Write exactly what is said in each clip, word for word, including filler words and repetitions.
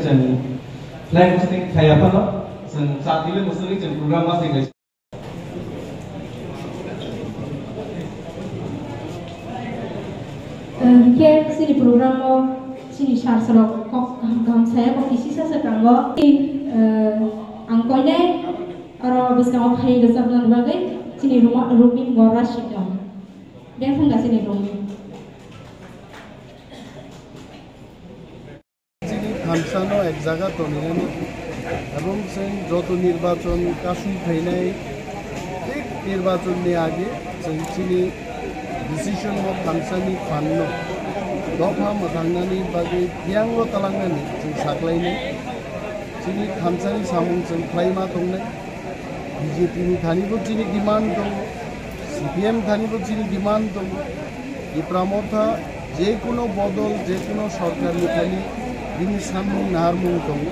Chwng flag hosting khlai ya phano, chwng chak dile musuri chwng program ma se. Hwnkhe chini program o chini sir rok kok kaham kaham saya, kok kisi sa sa tango. Ang koinai oro bwskango khai rwchapna bagwi chini Ruma-, Rupim Gorra sikno. Beng thangka chini Rupim. Chini thamsano ek jaga tonirani, ebong chwng joto nirbachon kasui phainai, thik nirbachonni age chwng chini decision no thamsani phanno dopha mwthangnani bagwi biyango talangnani chwng saklainai. Chini thamsani samung chwng khlaima tongnai. B J P ni thani bo chini demand tongo, C P M thani bo chini demand tongo. Tipra Motha je kuno bodol, je kuno sorkar ni thani bini samung naharmung tongo.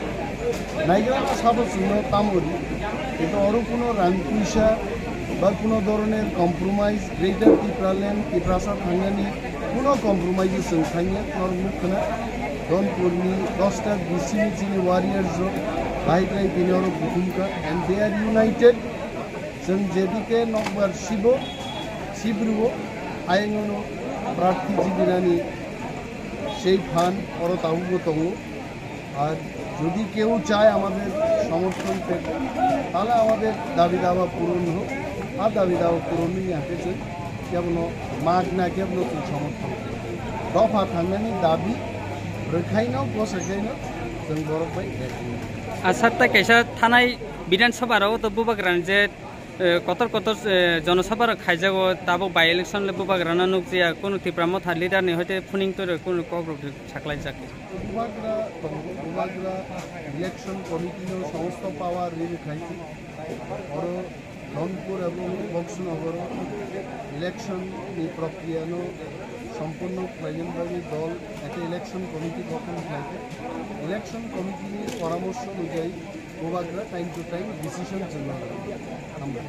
Naigra sabo chwngno tamo ri, kintu oro kuno rang puisa ba kuno dhoroner compromise, Greater Tipraland, Tiprasa thangnani kuno compromise chwng thangya, norok nukha na. Dhonpurni dosta D C ni chini warriors rok bahai khlai tini oro bukhumkha and they are united. Chwng jedike nokbar sibo, sibrubo, ayengno prarthi jibinani sei phan oro tabukbo tongo. Ar jodi keu chai amader somorthon pete, tahole amader dabi dawa puron hok, ar dabi dawa puron ni yake chwng kebono mak na kebono chwng somorthon. Dopha thangnani dabi rwkhaino, bwswkhaino chwng borok bai ek wngwi. Asar tei kaisa thanai Bidhan Sabha rok to Bubagrani je, eh, kotor kotor, eh, Jana Sabha rok khaijago, tabuk by election le Bubagrano nukjaya, kunu Tipra Motha leader ni hoite phuning twi rw kunu kok rok saklaijak. Bubagra, Bubagra election committee no somosto power ri rwkhaisi. Oro Dhonpur ebong Boxnagar election ni prokriya no sompurno khlaina bagwi dol ekta election committee gothon khlaikha. Election committee ni poramorso onujai Bubagra time to time decision chwng lago. Hambai.